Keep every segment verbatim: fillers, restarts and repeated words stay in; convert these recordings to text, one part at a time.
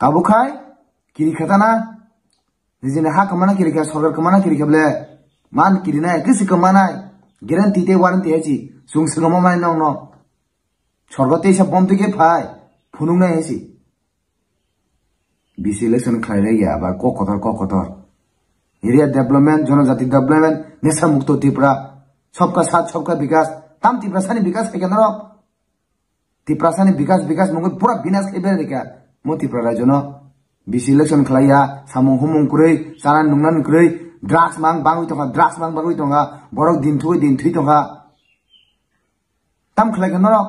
Tabuk khai kiri khatana, nijini ha kwmana kiri kha, sorkar kwmana kiri kha ble, man kiri nai, kisi kwmanai, guarantee tei warranty hai si, chwng swngamo mai nong no. Sorgo teisa bom twi khe phai, phunuk nai hai si. B C election khlai lai ya, abar kok kotor, kok kotor. Area development, jonojati development, nesha mukto Tripura, sabka saath, sabka bikas, tam Tiprasani bikas hai khe norok. Tiprasani bikas, bikas mungwi pura binas khai ber rikha. Mo Tripura rajyo no B C election khlai ya, samung humung kwrwi, chana nungna kwrwi, drugs mang bangwi tongkha, drugs mang bangwi tongkha, borok din thwi din thwi tongkha. Tam khlai khe norok.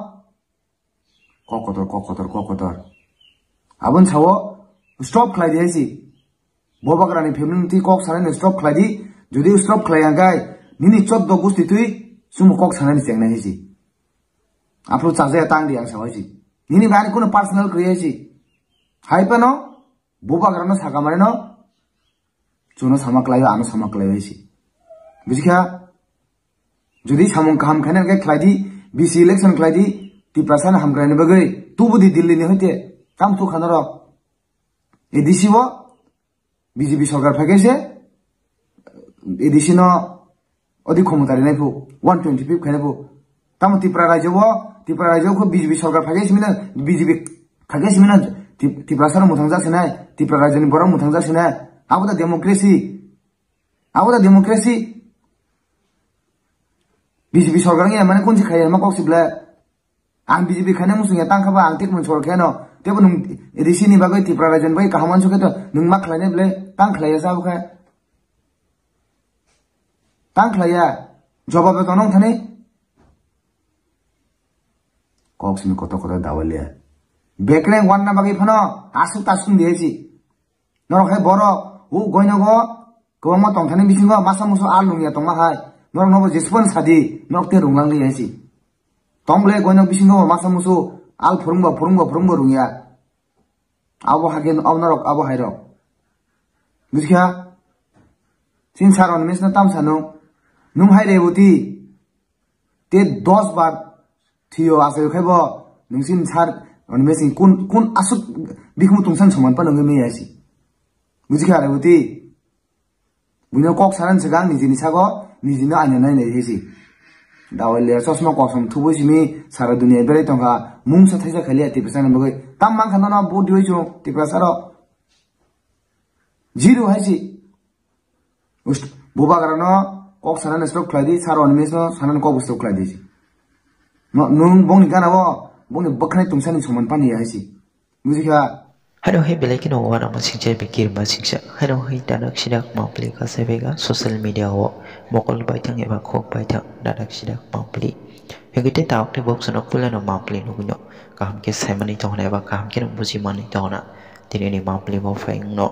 Kok kotor, kok kotor, kok kotor. Aboni sao stop khlai di hai si. Bubagrani family ni twi kok sanai no stop khlai di. Jodi stop khlai ang kai, nini choddo gusti twi sumo kok sanai ni chengnai hai si. Aphuru chajaya tang di ang sao hai si. Nini bani kuno personal kwrwi hai si. Hai pano, bubagrano saka mare no, chuno sama khlaio, ano sama khlaio hai si. Bujikha? Jodi samung kaham khaina khe khlai di, B C election khlai di, Tiprasani hamkraini bagwi, tubu di Delhi ni hoite, kam tu khana rok. A D C o B J P sorkar phai khe se, A D C no odi khomotari nai phu, one twenty fifth khaina phu. Tamo Tripura rajyo o, Tripura rajyo o kho B J P sorkar phai khe simina, B J P phai khe simina, Tip-, Tiprasa no muthang jak sinai, Tripura rajyo ni borok muthang jak sinai. Abo da democracy. Abo da democracy. B J P sorkar wngya mane kunsi khaiya ma kok sibla. Ang B J P khaina muchungya tang khaba ang tik mun sorkhe no. Tebo nung A D C ni bagwi Tripura rajyo ni bagwi kaham ansu khe to nung ma khlainai ble tang khlaiya sa bukha. Tang khlaiya. Jawab to nong thani. Kok simi koto koto dawaliya. Bekreng wanna bagwi phano asuk tasung diya si. Norok hai borok, o goinogo, kwbangma tongthani bisingo masa musu al nungya tongma hai. Norok nobo jesupon sadi, norok te runglang li hai si. Tong ble goinok bisingo masa musu al phurungbo, phurungbo, phurungbo rungya. Abo hage, abo norok, abo hai rok. Bujikha? Sin sar on mes na tam sanu. Nung hai Reboti. Te dos bar thio asai khai bo nungsini sar, ani mesing kun, kun asuk bikhumu tungsan soman pa nungwi mei asi. Bujikha Reboti? Buino kok saran swkang nijini sago, nijino aina nai nai hesi. Dawai le chosma kosom thubui simi sara dunia berai tongkha, mungsa thaisa khaliya Tiprasa ni bagwi. Tam mankha nono vote diwi chung Tiprasa ro. Zero hai si. Ust-, bubagrano kok sanani stop khlai di, sar on mes no sanani kok stop khlai di. No, nung bongni gana o, bongni bwkhanai tungsani soman pani hai si. Bujikha? Hano hai belai kheno uanama singcha, bikir ma singcha. Hano hai dadak sidak mapli kasai bega social media o mokol baithang eba khok baithang dadak sidak mapli. Hingke te tawk te bok sonok pulano mapli nugui no. Kaham khe saimani tongna eba kaham khe buji mani tongna. Tini ni mapli bo phai wngno.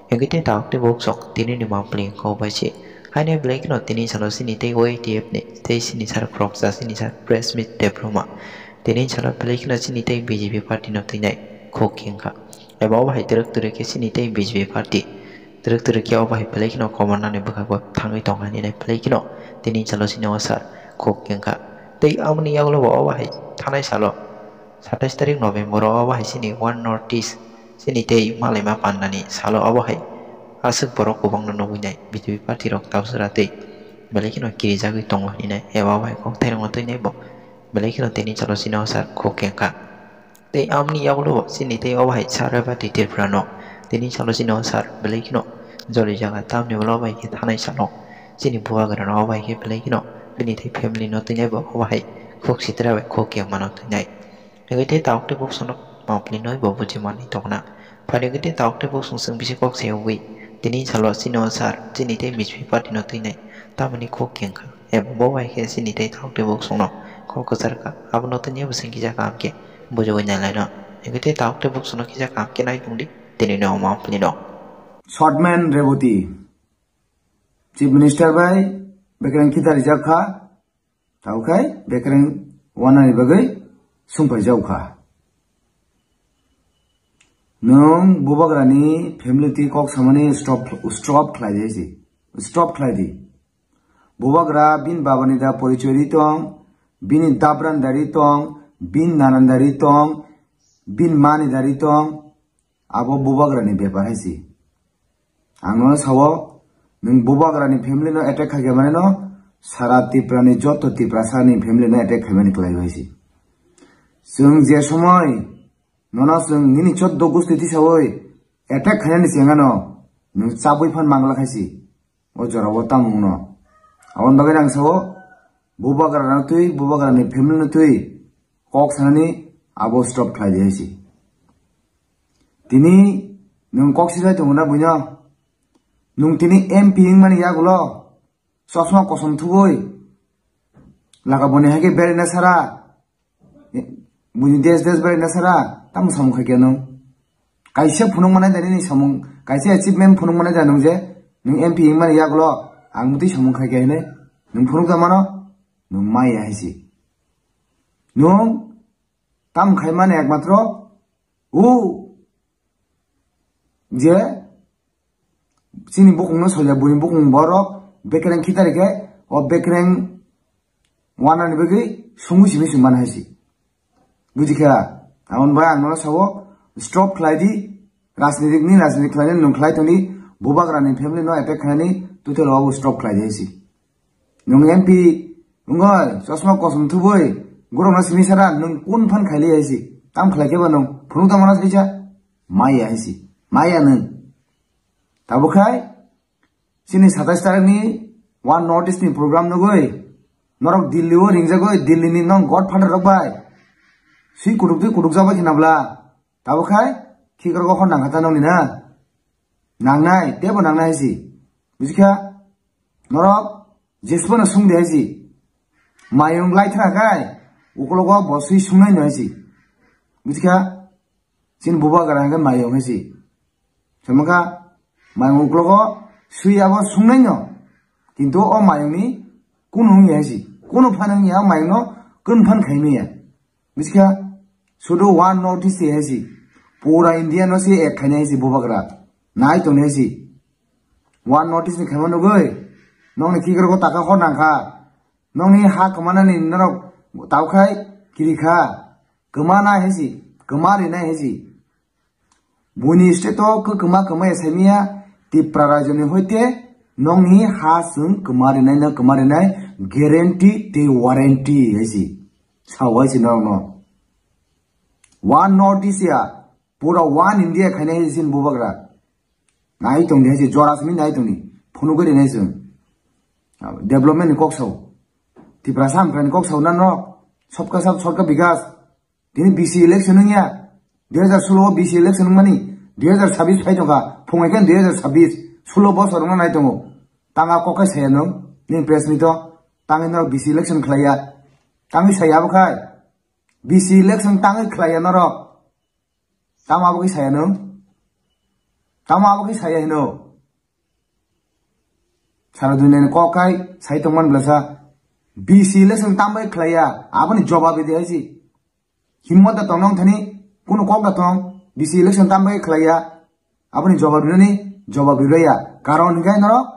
Hingke te tawk te bok sok tini ni mapli wngkha bai se. Haino belai kheno tini salo sini tei Y T F ni tei sini sar khoroksa sini sar press meet tei broma. Tini salo belai kheno sini tei B J P party no twinai khok khe wngkha. Eba obo hai twrwk twrwk khe sini tei B J P party. Twrwk twrwk khe obo hai belai kheno commander ni bwkhago thangwi tongkha hinwi belai kheno tini salo sini o sar khok khe wngkha. Tei aboni yagulo bo obo hai thanai salo satais tarik November o obo hai sini One North East sini tei malaima pandani salo obo hai aswk borok kwbangno nugui nai B J P party rok tabswra tei belai kheno kirijagwi tongo hinwi nai eba obo hai kok thairokno twi nai bo belai kheno tini salo sini o sar khok khe wngkha. Tei amni yagulo bo chini tei obo hai sar eba twi Tripura no tini salo sini o sar belai kheno joli jaga tamni ulo bai khe thanai salo chini bubagra no obo hai khe belai kheno bini tei family no twi nai bo obo hai khok sitra bai khok khe mano twi nai. Hingke tei tawk tei bok sonok mapli noi bo buji mani tongna. Phaidi hingke tei tawk tei bok song song bisi kok se ugui. Tini salo chini o sar chini tei B J P party no twi nai tamoni khok khe wngkha. Ebo bo bai khe chini tei tawk tei bok songno kok kwchar kha. Abono tini bo sing kisa kaham khe bujugui nai laino. Hingke tei tawk tei bok songno kisa kaham khe nai tongdi tini ni omo ampli no. Shortman Reboti. Chief Minister bai bekereng khita rijak kha. Tawkhai bekereng wanani bagwi sungpai jaukha. Nwng bubagrani family twi kok samani stop, stop khlai di si. Stop khlai di. Bubagra bini babani da porichoi ri tong, bini dabran da ri tong, bini nanan da ri tong, bini mani da ri tong. abo bubagrani bepar hai si. Ang nono sao, nwng bubagrani family no attack khaikhe mani no, sara Tripura ni joto Tiprasa ni family no attack khaimani kwlai hai si. Chwng je somoi nono chwng nini choddo gusti tisawi attack khainani chengano, nwng chabwi phan mangla khai si. O jorao tamungno. Aboni bagwi ang sao, bubagrano twi, bubagrani family no twi kok sanani abo stop khlai di hai si. Tini nwng kok sijai tongo na buino? Nwng tini M P wngmani yagulo chosma kosom thubui laga boni hai khe berina sara, buini des des berina sara, tamo samung khai khe nwng? Kaisa phunuk manai da nini samung, kaisa achievement phunuk manai da nwng je nwng M P wngmani yagulo ang bwtwi samung khai khe hinwi nwng phunuk da mano? Nwng maya hai si. Nwng tam khai mani ekmatro o je chini bukung no solia, buini bukung borok bekereng khitari khe, o bekereng wanani bagwi sungwi simi sung mani hai si. Buji kha, aboni bai ang nono sao, stop khlai di, rajnitik ni rajnitik khlai nani nwng khlai tong di, bubagrani family no attack khlai ni, tutel wabo stop khlai di hai si. Nwng M P wngoi, chosma kosom thubui, gorokno simi sara, nwng kun phan khaili hai si. Tam khlai khe ba nwng phunuk tamo na saisa? Maya hai si. Maya nwng. Tabo khai, chini satais tarik ni One North East ni program nugui, norok Delhi o ringjagoi, Delhi ni nong godfather rok bai. Sui kutuk twi kutuk jagoi khe nabla. Tabo khai, khikrok o hor nang kha ta nongni na. Nangnai, tebo nangnai hai si. Buji kha, norok, jesbo no sung di hai si. Mayung lai thra khai, ukologo bo sui sungnai no hai si. Buji kha, chini bubagra hwnkhe mayung hai si. Samakha, mayung ukologo sui abo sungnai no. Kintu o mayung ni kunu wngya hai si. Kunu phan wngya o mayung no kun phan khai maya. Buji kha, sudu One North East hai si. Pura India no se ek khainai hai si bubagra. Nai tong hai si. One North East ni khaima nugui. Nokni khikrok o taka hor nang kha. Nokni ha kwmanani norok tao khai kiri kha. Kwma nai hai si. Kwma ri nai hai si. Buini state o kwma kwma ya saimia Tipra rajyo ni hoite nokni ha chwng kwma rinai no kwma rinai guarantee tei warranty hai si. Sao hai si norok no. One North East ya, pura One India khainai hai si bubagra. Nai tong di hai si, jora simi nai tong di. Phunugwi rinai chwng. Development ni kok sao. Tiprasa Hamkrai ni kok sao na norok. Sabka saath, sabka bikas. Tini B C election wngya. Dui hazar solo o B C election wngmani. Dui hazar sabis phai tongkha. Phungai khe dui hazar sabis. Solo bosor wngna nai tongo. Tanga kok khai saya nwng. Nini press meet o. Tangwi norok B C election khlaiya. Tangwi saya abo khai. B C election tangwi khlaiya norok. Tamo abo khe saya nwng? Tamo abo khe saya hino? Sara duniani kok khai sai tongman blasa. B C election tambai khlaiya, aboni jobab ridi hai si. Himmot da tong nong thani, kunu kok da tong, B C election tambai khlaiya, aboni jobab rinani, jobab riraya. Karon hinkhe norok,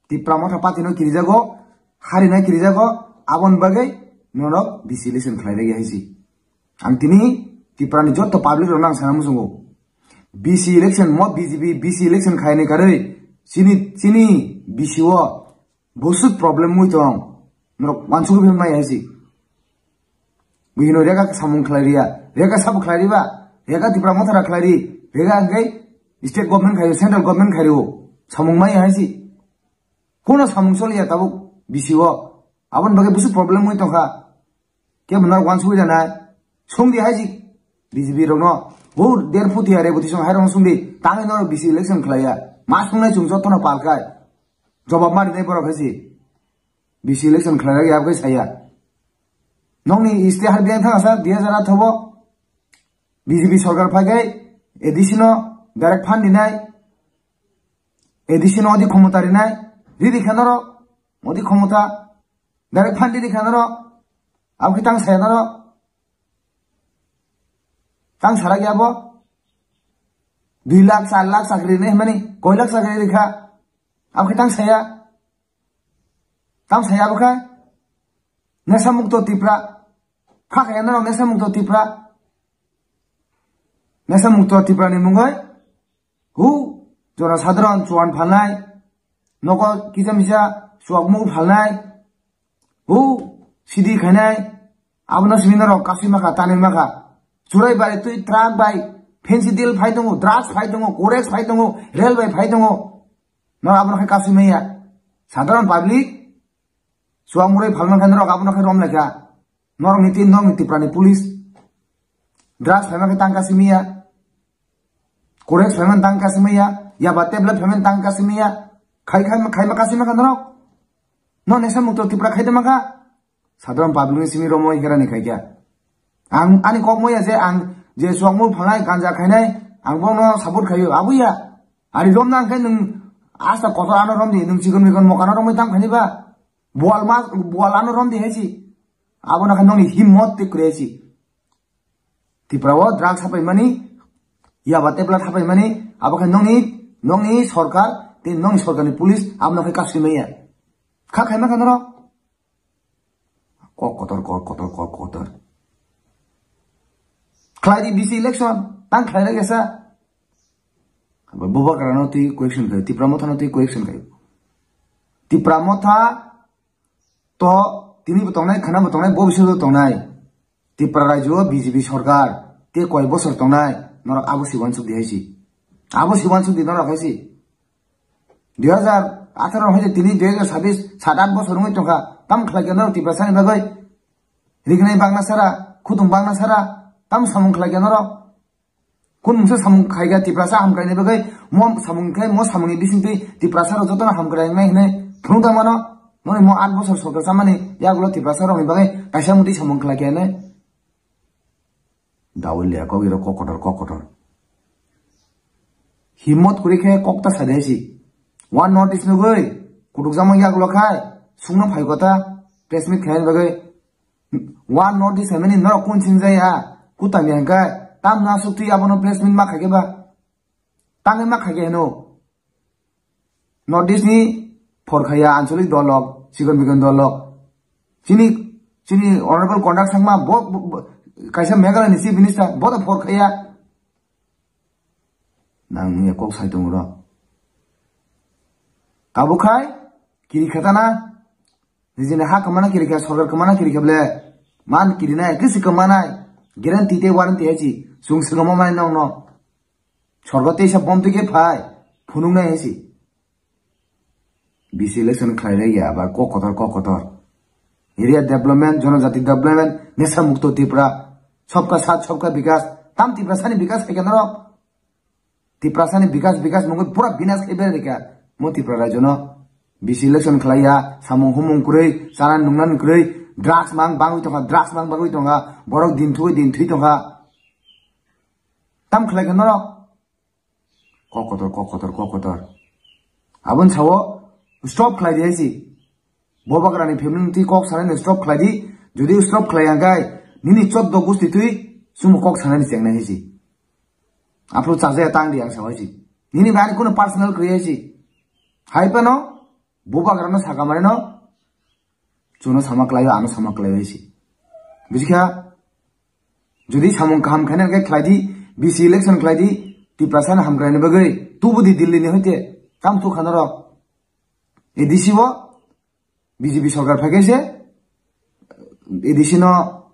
Tipra Motha Party no kirijago, harinai kirijago, aboni bagwi norok B C election khlai rwya hai si. Ang tini Tipra ni joto public rok no ang sana muchungo. B C election mo B J P B C election khaini karwi chini, chini B C o bosuk problem mui tong. Norok wansuk bi mai hai si. Bihino rega samung khlai riya, rega sabu khlai riba, rega Tipra Motha ra khlai ri, rega angkai state government khayo, central government khayo, samung mai hai si. Kono samung choliya tabuk B C o. Aboni bagwi busu problem wngwi tongkha. Kebo norok wansugwi rwnai. Songdi hai jik B J P rokno. Bo der phuti ya re buti song hai rokno songdi. Tangwi norok B C election khlaiya. Ma songnai chwng jotono palkai. Jobab ma rinai borok hai si. B C election khlairok ya bai saya. Nokni iste har biyang thang sa dui hazar atharo bo B J P sorkar phaikai A D C no direct fund rinai. A D C no odi khomota rinai. Ridi kha norok. Modi khomota, direct fund di kha naro, abo khe tang saya naro, tang sarak ya bo, dui lakh, char lakh chakri ne himani, koi lakh chakri rikha, abo khe tang saya, tang saya abo khe, nesa mukto Tipra, kha kaya naro nesa mukto Tipra, nesa mukto Tipra ni mungoi, Hu, jora sadharon chuan phalnai, nogo kisa misa chuakmung phalnai, hu, sidi khainai, abono simi norok kasui makha, tanwi makha. Churai bai twi truck bai, fancy deal phai tongo, drugs phai tongo, codex phai tongo, rail bai phai tongo. Norok abono khe kasui maya. Sadharon public, chuak murai phalmang khe norok abono khe rom laikha. Norok ni tin, norok ni Tripura ni police. Drugs phaima khe tang kasui maya. Codex phaima tang kasui maya. Yaba tablet phaima tang kasui maya. Khai khai khai ma kasui makha norok. No nesa mukto Tripura khai de makha. Sadharon public ni simi romo hera ni khai kya. Ang ani kok moya je ang je chuak mu phalnai ganja khainai ang bono support khayo abuya. Ari rom nang khe nwng asta kotor ano rom di nwng chikon mikon mokano romwi tam khani ba. Bual ma, bual ano rom di hai si. Abo na khe nongni himmot te kre si. Tripura o drugs hapai mani, yaba tablet hapai mani, abo khe nongni, nongni sorkar, tei nongni sorkarni police abo na khe kasui maya. Kha khai ma khe norok. Kok kotor, kok kotor, kok kotor. Khlai di bisi election, tang khlai lai gesa. Bubagra no twi question khai, Tipra Motha no twi question khai. Tipra Motha to tini bo tongnai, khana bo tongnai, bo bising bo tongnai. Tripura rajyo B J P sorkar, te koi bosor tongnai, norok abo si wansuk di hai si. Abo si wansuk di norok hai si. Dui hajar atharo hai tini dui hajar sabis, sat at bosor wngwi tongkha. Tam khlai khe norok Tiprasa ni bagwi? Rignai bangna sara, khudung bangna sara, tam samung khlai khe norok? Kun mungsa samung khai kha Tiprasa hamkrai ni bagwi, mo samung khai, mo samung ni bising twi Tiprasa rok jotono hamkrai nai hinwi phunuk tang mano. Noni mo at bosor sorkar chamani yagulo Tiprasa rok ni bagwi kaisa muti samung khlai khe hinwi. Dawil ya kok iro kok kotor, kok kotor. Himmot kuri khe kok ta sa de si. One North East nugwi kutuk jamang yagulo khai sungno phai kota press meet khai bagwi. One North East hai mani norok kun sinjaya, kutam ya hingkai, tam na suk twi abono press meet ma khai khe ba? Tangwi ma khai khe heno. North East ni phor khaya anchalik dol rok, chikon mikon dol rok. Chini, chini honorable Conrad Sangma bo, bo, bo, kaisa Meghalaya ni chief minister, bo to phor khaya. Nang ya kok sai tongo ro. Tabuk khai, kiri khatana, nijini ha kamana kiri kha, sorkar kamana kiri kha ble, man kiri nai, kisi kamanai, guarantee tei warranty hai si, sung singamo mai nong no. Sorgo teisa bom twi khe phai, phunuk nai hai si. B C election khlai lai ya, aba kok kotor, kok kotor. Area development, jonojati development, nesa mukto Tripura, sabka saath, sabka bikas, tam Tiprasa ni bikas hai khe norok. Tiprasa ni bikas, bikas mungwi pura binas khai bai rikha. Mo Tripura rajyo no B C election khlai ya, samung humung kwrwi, chana nungna kwrwi, drugs mang bangwi tongkha, drugs mang bangwi tongkha, borok din thwi din thwi tongkha. Tam khlai khe norok? Kok kotor, kok kotor, kok kotor. Aboni sao stop khlai di hai si. Bubagra ni family ni twi kok sanai no stop khlai di. Jodi stop khlai ya khe nini choddo gusti twi sumo kok sanai ni chengnai hai si. Aphuru chajaya tang di ang sao hai si. Nini bai ani kuno personal kwrwi hai si. Hai phano Bubagra no saka mani no. Chuno sama khlaio, ano sama khlaio hai si. Buji kha? Jodi samung kaham khaina khe khlai di, B C election khlai di, Tiprasa ni hamkrai ni bagwi, tubu di Delhi ni hoite, kam tu khana rok. A D C bo B J P sorkar phai khe se, A D C no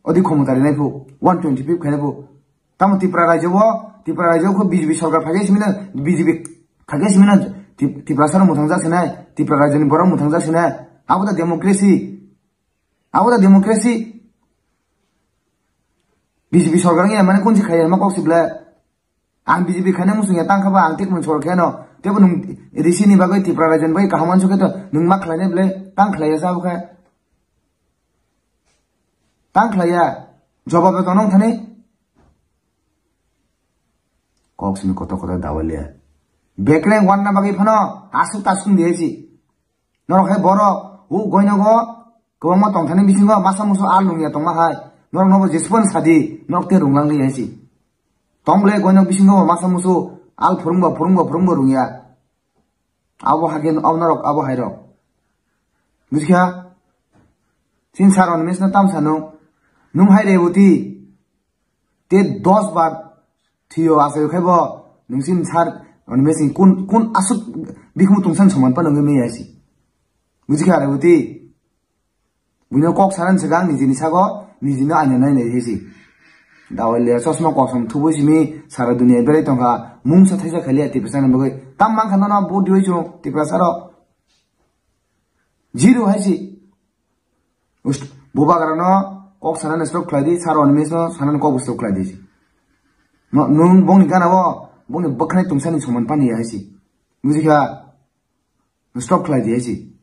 odi khomota rinai phu, one twenty fifth khainai phu. Tamo Tripura rajyo bo, Tripura rajyo kho B J P sorkar phai khe simi na, B J P phai khe simi na, Tip-, Tiprasa rok muthang jak sinai, Tripura rajyo ni borok muthang jak sinai. Abo da democracy. Abo da democracy. B J P sorkar wngya mane kunsi khaiya ma kok si ble. Ang B J P khaina muchung ya tang kha ba ang tik mun sorkar khe no. Tebo nung A D C ni bagwi Tripura rajyo ni bagwi kaham wansuk khe to nung ma khlainai ble tang khlaiya sa bo khe. Tang khlaiya. Jobab to nong thani. Kok simi kotor kotor dawaliya. Bekreng wanna bagwi phano asuk tasuk di esi. Norok hai borok u goinogo kwbangma tongthani bisingo masa musu al nungya tongma hai. Norok nobo jesupon sadi norok te runglang li esi. Tong ble goinok bisingo masa musu al phurungbo phurungbo phurungbo rungya. Abo hake abo norok abo hai rok. Buji kha? Sin saron misna tam sano. Nung hai Reboti. Te dos bar thio asai khai bo Nung sin sar, ani mesing kun, kun asuk bikhumu tungsan soman pa nungwi meyasi. Buji kha re buti. Buino kok saran segang nijini sago, nijino aina nai nai hesi. Dawai le chosma kosom thubui simi sara dunia berai tongkha, mungsa thaisa khali ati pesan bagwi. Tam mang khano na bu diwi chung, tipra saro. Zero hai si. Ust-, bubagra no kok sanani stop khlai di, sar on mes no sanani kok stop khlai di si. No, nung bongni gana bo, bongni bwkhani tungsani soman pani hai si. Buji kha, stop khlai di hai si.